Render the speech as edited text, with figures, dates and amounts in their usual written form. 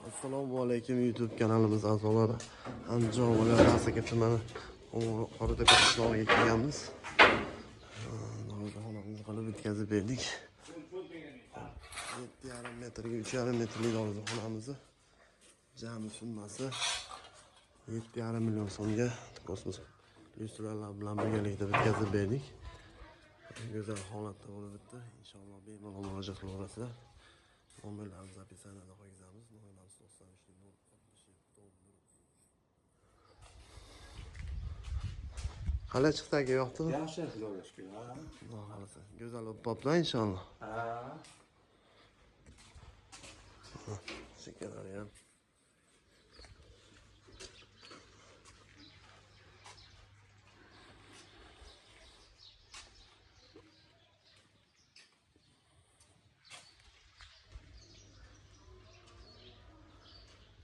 Assalomu alaykum YouTube kanalimiz a'zolari. Andijon viloyati Asaka tumani Qoratepa qishlog'iga kelganmiz. Darvozaxonamizni qilib bitkazib berdik. 7,5 metrga 3,5 metrlik darvozaxonamizni jami summasi 7,5 million so'mga kosmos lyustralar bilan birgalikda bitkazib berdik. Go'zal holatda bo'lib bitdi. Inshaalloh bemalol murojaat qilaverasizlar. Nomerlarimizni описание da qo'yamiz. Nomerlarimiz 93 067. Qalay chiqdi aka, yoqdimi? Yaxshi, Xudoga shukur. Ha. Xudo xohlasa. Go'zal bo'lib qolibdi inshaalloh. Ha. Chekkalari ham.